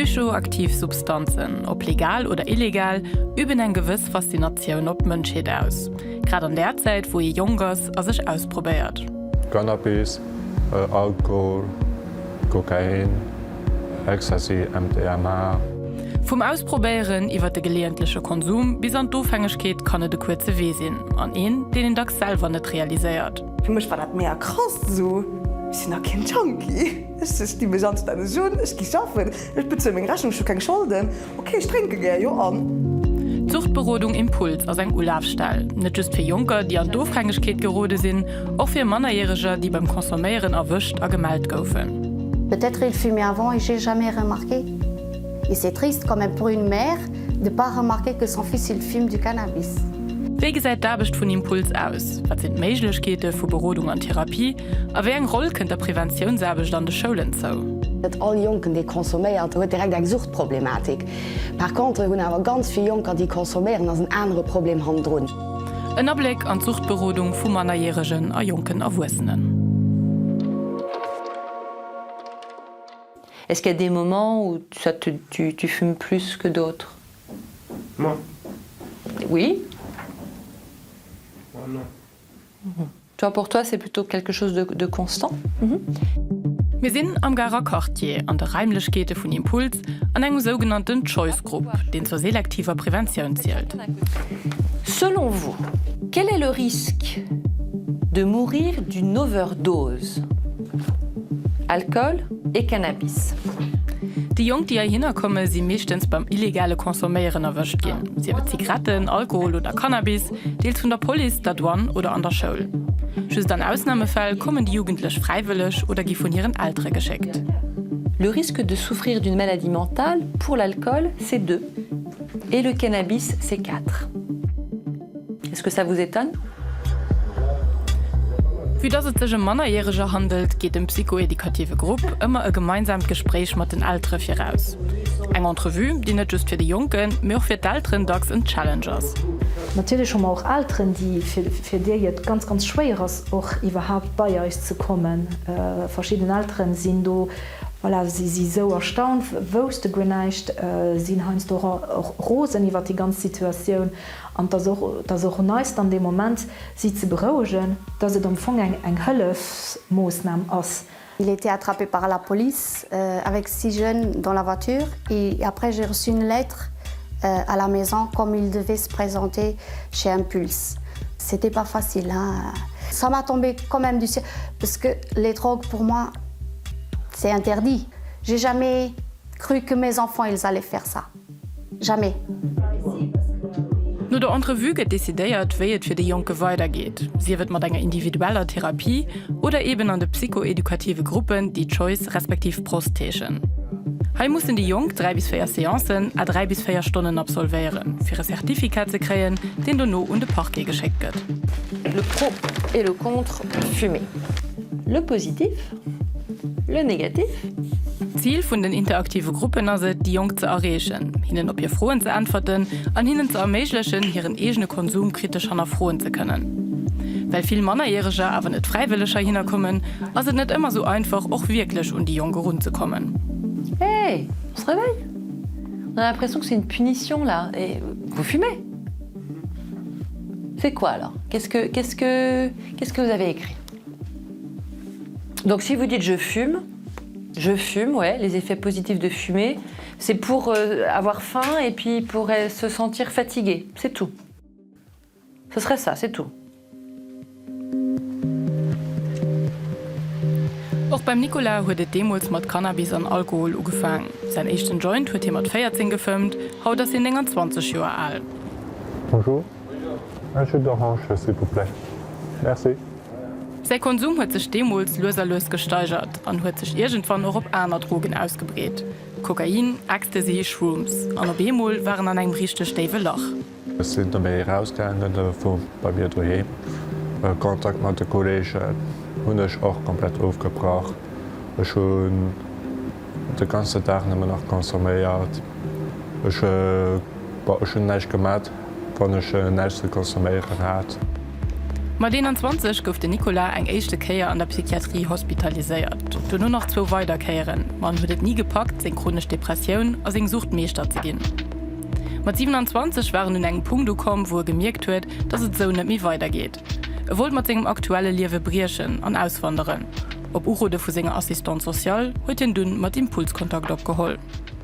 Psychoaktiv Substanzen, ob legal oder illegal, üben eng gewëss Faszinatioun op d'Mënschheet aus. Grad an där Zäit, wou ee jonk ass a sech ausprobéiert. Cannabis, Alkohol, Kokain, Ecstasy, MDMA. Vum Ausprobéieren iwwer de geleeëntleche Konsum bis an d'Ofhängegkeet kann et e kuerze Wee sinn, an een, deen een dacks selwer net realiséiert. Fir mech war dat mega krass, esou, ech sinn nach keen Junkie, ech sti mech anstänneg un, ech gi schaffen, ech bezuele meng Rechnung, ech hu keng Scholden, ok, ech drénke gär, jo an? D'Suchtberodung Impuls ass eng Ulafstell, net just fir Jonker, déi an d'Ofhängegkeet gerode sinn, och fir Mannerjäreger, déi beim Consomméieren erwëscht a gemellt goufen. Peut-être il fumait avant et j'ai jamais remarqué. Et c'est triste quand même pour une mère de pas remarquer que son fils il fume du cannabis. Wéi gesäit d'Aarbecht vun Impuls aus? Wat sinn d'Méiglechkeete vu Berodung an Therapie? A wéi eng Roll kënnt der Preventiounsaarbecht an de Schoulen zou? Net all Jonken, dee consomméiert, huet direkt eng Suchtproblematik. Par contre hunn awer ganz vill Jonker, déi consomméieren, ass en anere Problem hannendrun. En Abléck an d'Suchtberodung vu Mannerjäregen a jonken Erwuessenen. Est-ce qu'il y a des moments où ça te, tu, tu fumes plus que d'autres Moi Oui. Moi non. Mhm. Toi pour toi c'est plutôt quelque chose de, de constant mhm. Mir sinn am Garer Quartier an de Raimlechkeete vun Impuls an engem sougenannten Choice Group, deen zur selektiver Preventioun zielt. Selon vous, quel est le risque de mourir d'une overdose? Alcool et cannabis. Déi Jonk, déi heihinner komme si meeschtens beim illegale Consomméieren erwëscht ginn, sief et Zigaretten, Alkohol oder Cannabis, deels vun der Police, der Douane oder an der Schoul. Just an Ausnamefäll kommen déi Jugendlech fräiwëlleg oder gi vun hiren Eltere geschéckt. Le risque de souffrir d'une maladie mentale pour l'alcool, c'est 2 et le cannabis, c'est 4. Est-ce que ça vous étonne? Vue dass et sech ëm Mannerjäreger handelt, geet dem psychoeducative Grupp ëmmer e gemeinsaamt Gespréich mat den Eltere viraus. Eng Entrevue, déi net just fir de Jonken, mee och fir d'Elteren dacks en Challenge ass. Natierlech hu mer och Elteren, déi, fir déi et ganz, ganz schwéier ass, och iwwerhaupt bei eis ze kommen. Verschidden Elteren sinn do, voilà, si si sou erstaunt, wousste guer näischt, sinn heiansdo och rosen iwwert déi ganz Situatioun. An et ass och, et ass och un eis dann dee Moment, si ze berouegen, dass et am Fong eng, eng Hëllefsmoossnam ass. Il était attrapé par la police avec six jeunes dans la voiture et après j'ai reçu une lettre à la maison comme il devait se présenter chez Impulse. C'était pas facile hein. Ça m'a tombé quand même du ciel parce que les drogues pour moi c'est interdit. J'ai jamais cru que mes enfants ils allaient faire ça. Jamais. No der Entrevue gëtt decidéiert, wéi et fir de Jonke weidergeet, sief et mat enger individueller Therapie oder eben an de psychoedukative Gruppen, déi Choice respektiv Prost heeschen. Hei mussen déi Jonk 3 bis 4 Seancen à 3 bis 4 Stonnen absolvéieren, fir e Certificat ze kréien, deen dono un de Parquet geschéckt gëtt. Le pro et le contre fumer. Le positif. Le négatif. D'Zil vun den interaktive Gruppen ass et, déi Jonk ze erreechen, hinnen op hir Froen ze äntwerten an hinnen ze erméiglechen, hiren eegene Konsum kritesch hannerfroen ze kënnen. Well vill Mannerjäreger awer net fräiwëlleg heihinner kommen, ass et net ëmmer sou einfach, och wierklech un déi Jonk erunzekommen. Hey, on se réveille? On a l'impression que c'est une punition là et vous fumez? C'est quoi alors? Qu'est-ce que, qu'est-ce que, qu'est-ce que vous avez écrit? Donc si vous dites je fume, je fume, ouais, les effets positifs de fumer, c'est pour euh, avoir faim et puis pour euh, se sentir fatigué, c'est tout. Ce serait ça, c'est tout. Och beim Nicolas huet et deemools mat Cannabis an Alkohol ugefaang. Säin éischten Joint huet hie mat 14 gefëmmt, haut ass hien 29 Joer al. Bonjour. Un jus d'orange, s'il vous plaît. Merci. Säi Konsum huet sech deemools lues a lues gesteigert an huet sech iergendwann och op aner Drogen ausgebreet, Kokain, Ecstasy, Shrooms. An op eemol war en an engem richteg déiwe Lach. Ech sinn doméi erausgaangen vu bei mir doheem. Kontakt mat de Kolleegen hunn ech och komplett ofgebrach. Ech hunn de ganze Dag nëmmen nach consomméiert. Ech, bon, ech hunn näischt gemat, wann ech näischt ze consomméieren hat. Mat 21 gouf den Nicolas eng éischte Kéier an der Psychiatrie hospitaliséiert, dono nach zwou weider Kéieren, ma en huet et ni gepackt, seng chronesch Depressioun a seng Sucht Meeschter ze ginn. Mat 27 war en un engem Punkt ukomm, wou e gemierkt huet, dass et esou net méi weidergeet. E wollt mat sengem aktuelle Liewe briechen an auswanderen. Op Urode vu senger Assistante sociale huet hien dunn mat Impuls Kontakt opgeholl.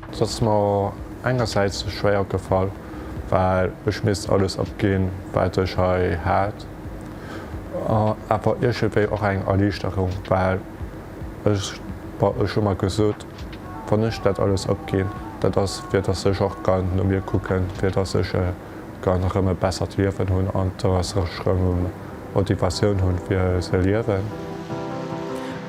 Et ass mer engersäits schwéier gefall, well ech misst alles opginn, wat ech hei hat, awer iergendwéi och eng Erliichterung, well ech, bon, ech hu mer gesot, wann ech dat alles opginn, dat ass fir dass ech och kann no mir kucken, fir dass ech kann erëm e bessert Liewen hunn an dass ech erëm Motivatioun hunn fir ze liewen.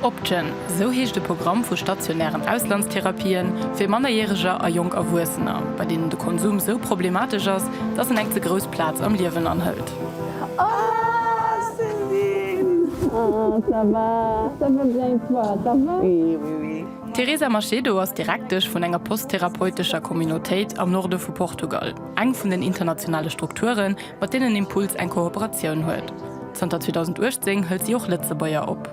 Opgen, esou heescht e Programm vu stationären Auslandstherapien fir Mannerjäreger a jonk Erwuessener, bei deenen de Konsum sou problematesch ass, dass en eng ze grouss Plaz am Liewen anhëlt. D'Teresa Macedo ass Direktesch vun enger posttherapeutescher Communautéit am Norde vu Portugal. Eng vun den internationale Strukturen, mat deenen Impuls eng Kooperatioun huet. Zanter 2018 hëlt si och Lëtzebuerger op.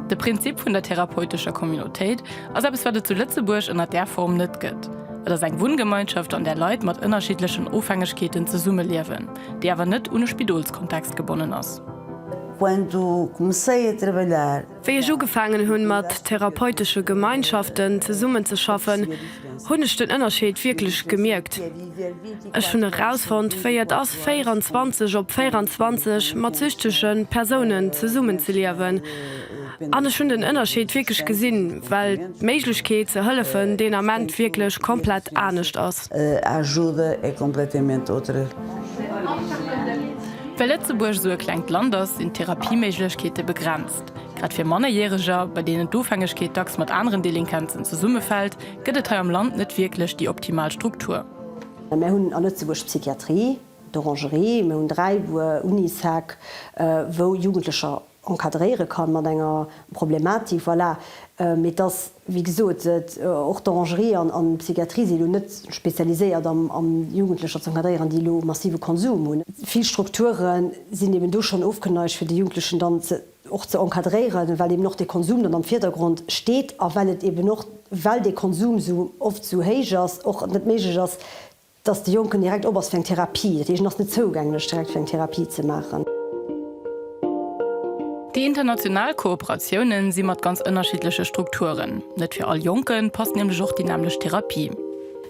De Prinzip vun der therapeutescher Communautéit ass eppes, wat et zu Lëtzebuerg ënner där Form net gëtt. Et ass eng Wunngemeinschaft, an där Leit mat ënnerschiddlechen Ofhängegkeeten zesummeliewen, déi awer net un e Spidolskontext gebonnen ass. Quando comecei a trabalhar Wéi ech ugefaangen hunn, mat therapeutesche Gemeinschaften zesummenzeschaffen, hunn ech den Ënnerscheed wierklech gemierkt. Ech hunn erausfonnt, wéi et ass, 24 op 24 mat süchtege Persounen zesummenzeliewen. An ech hunn den Ënnerscheed wierklech gesinn, well d'Méiglechkeet ze hëllefen deen Ament wierklech komplett anescht ass. Well Lëtzebuerg esou e klengt Land ass, sinn d'Therapieméiglechkeete begrenzt. Grad fir Mannerjäreger, bei deenen d'Ofhängegkeet dacks mat aneren Delinquenzen zesummefält, gëtt et hei am Land net wierklech déi optimal Struktur. Mär hunn a Lëtzebuerg d'Psychiatrie, d'Orangerie, mir hunn Dräibuer, Unisec, wou Jugendlecher encadréiere kann mat enger Problematik, voilà. Mee et ass, wéi gesot, och d'Orangerie an d'Psychiatrie si elo net spezialiséiert am Jugendlecher ze encadréieren, déi elo massive Konsum hunn. Vill Strukture sinn eben do schonn ofgeneigt, fir de Jugendlechen dann ze och ze encadréieren, well eben och dee Konsum dann am Virdergrond steet a well et eben och, well dee Konsum esou oft esou héich ass, och net méiglech ass, dass de Jonken direkt op ass fir eng Therapie, dat heescht en ass net zougänglech direkt fir eng Therapie ze maachen. Déi international Kooperatiounen si mat ganz ënnerschiddleche Strukturen. Net fir all Jonke passt nämlech och déi nämmlecht Therapie.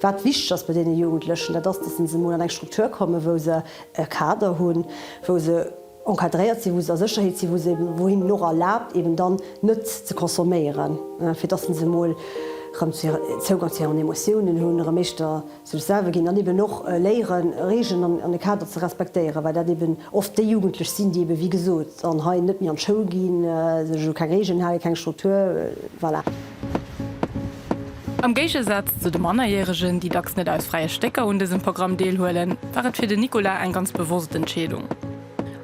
Wat wichteg ass bei deene Jugendlechen, dat ass, dass se emol an eng Struktur kommen, wou se e Kader hunn, wou se encadréiert sinn, wou se a Sécherheet sinn, wou se eben, wou hinnen och erlaabt eben dann net ze consomméieren, fir dass se emol erëm Zougang zu hiren Emotiounen hunn, erëm éischter zu sech selwer ginn an eben och léieren, Regeln an de Kader ze respektéieren, well dat eben oft déi Jugendlech sinn, déi eben, wéi gesot, dann hei net méi an d'Schoul ginn, sech u keng Regeln halen, keng Struktur, voilà. Am Géigesaz zu de Mannerjäregen, déi dacks net aus fräie Stécker un dësem Programm deelhuelen, war et fir den Nicolas eng ganz bewosst Entscheedung.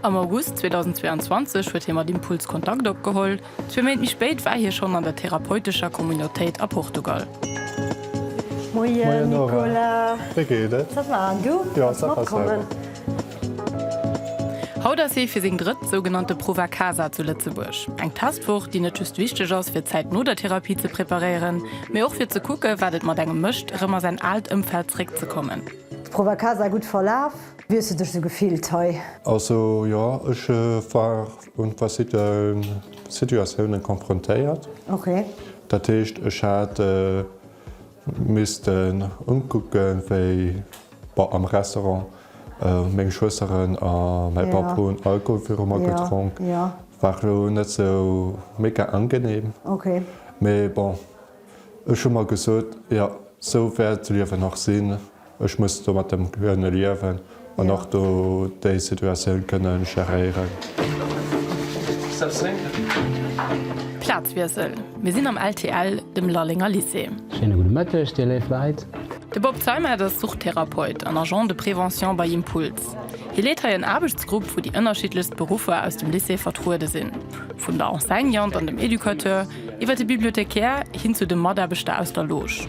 Am August 2022 huet hie mat Impuls Kontakt opgeholl. Zwee Méint méi spéit war hie schonn an der therapeutescher Communautéit a Portugal. Moien Nora, wéi geet et? Ça va, an du? Jo, ça va selwer. Haut ass hie fir seng drëtt sougenannte Prova Casa zu Lëtzebuerg. Eng Testwoch, déi net just wichteg ass, fir d'Zäit no der Therapie ze preparéieren, mee och fir ze kucke wat et mat engem mécht, erëm a säin aalt Ëmfeld zeréckzekommen. D'Prova Casa gutt verlaf? Wéi hues du dech sou gefillt hei? Also jo, ech war un verschidde Situatiounen konfrontéiert. Ok. Dat heescht, ech hat missten unkucken, wéi, bon, am Restaurant, meng Schwësteren a mäi Papp hunn Alkohol viru mer gedronk. War elo net sou mega angenehm. Ok. Mee bon, ech hu mer gesot, jo, sou wäert d'Liewen och sinn. Ech muss do mat dem kënne liewen an och do déi Situatioun kënne geréieren. Plazwiessel, Mir sinn am LTL, dem Lallenger Lycée. Schéine gudde Mëtteg, dir léif Leit. De Bob Zeimet ass Suchttherapeut an Agent de prévention bei Impuls. Hie leet hei en Aarbechtsgrupp, wou déi ënnerschiddlechst Beruffer aus dem Lycée vertruede sinn, vun der Enseignante an dem Educateur iwwer de Bibliothécaire hin zu de Mataarbechter aus der Loge.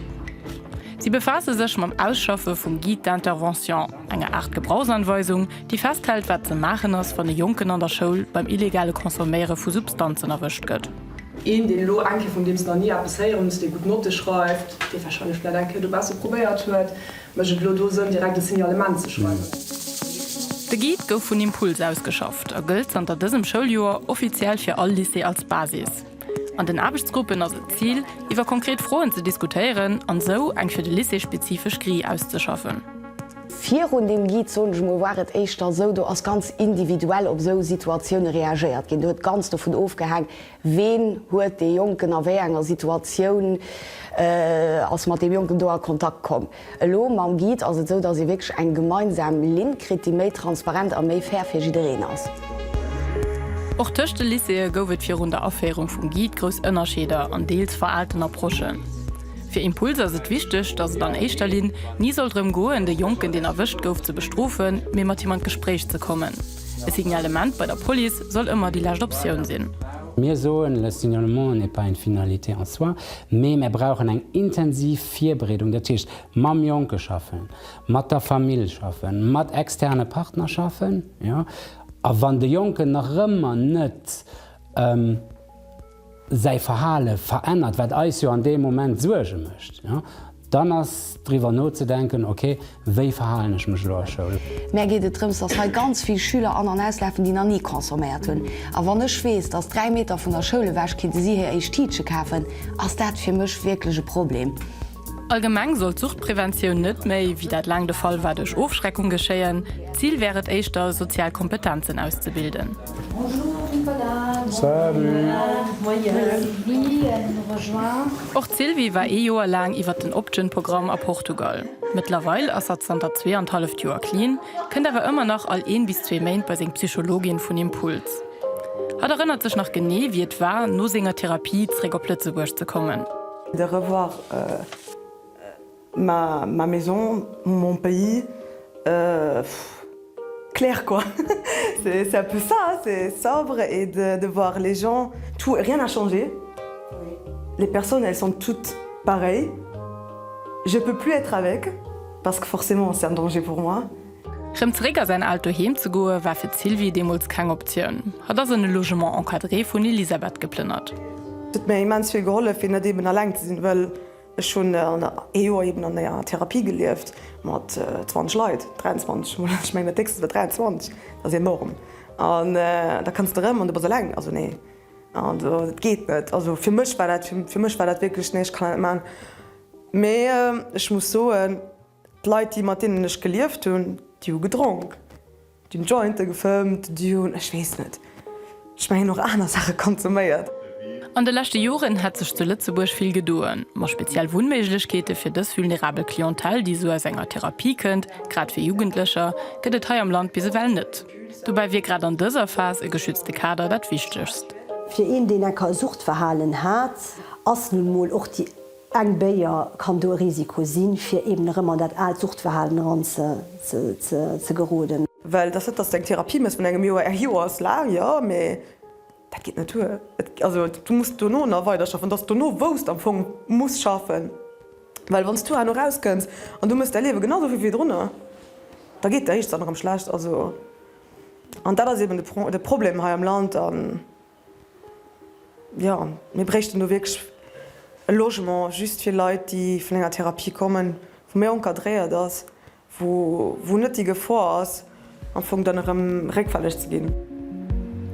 Si befaasse sech mam Ausschaffe vum Guide d'intervention, enger Aart Gebrauchsanweisung, déi festhält, wat ze maachen ass, wann e Jonken an der Schoul beim illegale Consomméiere vu Substanzen erwëscht gëtt. Een, deen elo eng Kéier, vun deem s de nach ni eppes héieren hues, dee gutt Notte schreift, dee warscheinlech vläicht eng Kéier dobausse probéiert huet, mécht et elo do Sënn, direkt e Signalement ze schreiwen? De Guide gouf vun Impuls ausgeschafft a gëllt zanter dësem Schouljoer offiziell fir all Lycée als Basis. An den Aarbechtsgruppen ass et d'Zil, iwwer konkret Froen ze diskutéieren an esou eng fir de Lycée spezifesch Grille auszeschaffen. Virun deem Guide, soen ech emol, war et éischter esou, do ass ganz individuell op esou Situatioune reagéiert ginn. Do huet ganz dovun ofgehaang, ween huet dee Jonken a wéi enger Situatioun ass mat deem Jonken do a Kontakt komm. Elo mam Guide ass et esou, datt ee wierklech eng gemeinsam Linn kritt, déi méi transparent a méi fair fir jiddereen ass. Och tëscht de Lycéeë gouf et virun der Aféierung vum Guide grouss Ënnerscheeder an deels veraalten Approchen. Fir Impuls ass et wichteg, datt et an éischter Linn ni soll drëm goen, de Jonken, deen erwëscht gouf, ze bestrofen, mee mat him an d'Gespréich ze kommen. E Signalement bei der Police soll ëmmer déi lescht Optioun sinn. Mir soen, le signalement n'est pas une finalité en soi, mee mär brauchen eng intensiv Virbereedung, dat heescht mam Jonke schaffen, mat der Famill schaffen, mat externe Partner schaffen, jo. A wann de Jonken nach ëmmer net säi Verhale verännert, wat eis jo an deem Moment Suerge mécht, jo, dann ass driwwer nozedenken, ok, wéi verhalen ech mech elo a Schoul? Mär geet et drëms, dass hei ganz vill Schüler an an auslafen, déi nach ni consomméiert hunn. A wann ech weess, dass 3 Meter vun der Schoul ewech kinnte si hir éischt Tiitche kafen, ass dat fir mech wierklech e Problem. Allgemeng soll d'Suchtpreventioun net méi, wéi dat laang de Fall war, duerch Ofschreckung geschéien. D'Zil wär et éischter, sozial Kompetenzen auszebilden. Och d'Sylvie war ee Joer laang iwwer den Opgen-Programm a Portugal. Mëttlerweil ass hatt zanter zweeanthalleft Joer clean, kënnt awer ëmmer nach all een bis zwee Méint bei seng Psychologin vun Impuls. Hatt erënnert sech nach genee, wéi et war, no senger Therapie zréck op Lëtzebuerg ze kommen. De revoir ma ma maison, mon pays clair quoi c'est c'est un peu ça c'est sobre et de de voir les gens tout rien n'a changé les personnes elles sont toutes pareilles je peux plus être avec parce que forcément c'est un danger pour moi. Rëm zeréck a säin aalt Doheem ze goe war fir d'Sylvie deemools keng Optioun. Hatt ass an e Logement encadré vun Elisabeth geplënnert. Et huet mir immens vill gehollef fir net eben alleng ze sinn, well ech hunn ee Joer eben an enger Therapie gelieft mat 20 Leit, 23 mol, ech mengen dat déckste war 23, dat ass enorm. An da kënns de erëm an du bass alleng, also nee, an dat geet net. Also fir mech war dat, fir mech war dat wierklech, nee ech kann dat net maachen. Mee ech muss soen, D'Leit, déi mat deenen ech gelieft hunn, déi hu gedronk, déi hunn Jointe gefëmmt, déi hunn, ech weess net, ech mengen och aner Saache konsuméiert. An de leschte Joren hätt sech zu Lëtzebuerg vill gedoen, ma speziell Wunnméiglechkeete fir dës vulnerabel Clientèle, déi esou aus enger Therapie kënnt, grad fir Jugendlecher, gëtt et hei am Land bis ewell net. Dobäi wier grad an dëser Phas e geschützte Kader dat Wichtegst. Fir een, deen enker e Suchtverhalen hat, ass nun mol och déi Eng Béier kann do e Risiko sinn, fir eben erëm an dat aalt Suchtverhalen eran ze geroden. Well et ass net, dass de eng Therapie méchs vun engem Joer, e Joer ass laang, jo, mee dat geet net duer. Also du muss dono nach weiderschaffen, dass dono wou s de am Fong muss schaffen, well wann s du herno erauskënns an du méchs däi Liewe genau esou wéi virdrunner, da geet der éischts dann erëm schlecht. Also an dat ass eben de Problem hei am Land. An Jo, mir bréichten do wierklech e Logement just fir Leit, déi vun enger Therapie kommen, wou méi encadréiert ass, wou wou net déi Gefor ass, am Fong dann erëm réckfälleg ze ginn.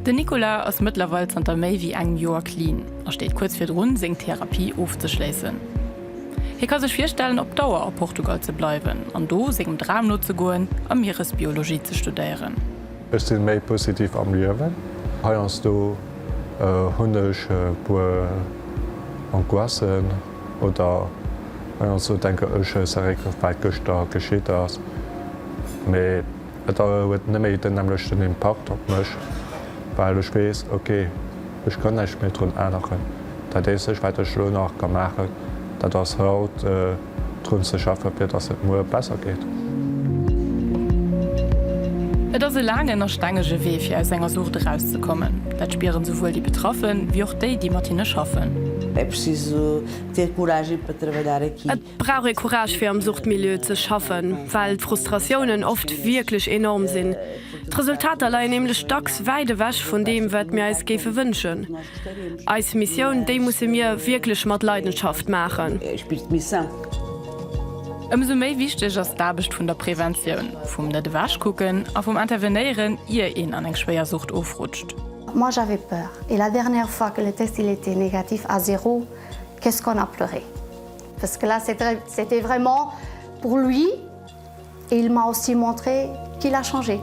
Den Nicolas ass mëttlerweil zanter méi wéi engem Joer clean a steet kuerz virdrun, seng Therapie ofzeschléissen. Hie ka sech virstellen, op Dauer a Portugal ze bleiwen an do sengem Dram nozegoen a Mieresbiologie ze studéieren. Ech sinn méi positiv am Liewen. Heiansdo hunn ech e puer Angoissen oder heiansdo denke ech zeréck wat gëschter geschitt ass, mee et huet net méi den nämmlechten Impakt op mech, well ech weess, ok, ech kann näischt méi drun änneren. Dat eenzegt wat ech elo nach ka maachen, dat ass haut drun ze schaffen, fir dass et muer besser geet. Et ass e laangen a stengege Wee, fir aus enger Sucht erauszekommen. Dat spieren souwuel déi Betraffen, wéi och déi, déi mat hinne schaffen. É preciso ter coragem para trabalhar aqui. Et brauch ee Courage fir am Suchtmilieu ze schaffen, well d'Frustratiounen oft wierklech enorm sinn. D'Resultater leien nämlech dacks wäit ewech vun deem wat mir eis géife wënschen. Eis Missioun, déi musse mir wierklech mat Leidenschaft maachen. Ëmsou méi wichteg ass d'Aarbecht vun der Preventioun, vum net ewechkucken a vum Intervenéieren, ier een an eng schwéier Sucht ofrutscht. Moi j'avais peur et la dernière fois que le test il était négatif à zéro, qu'est-ce qu'on a pleuré parce que là c'était vraiment pour lui et il m'a aussi montré qu'il a changé.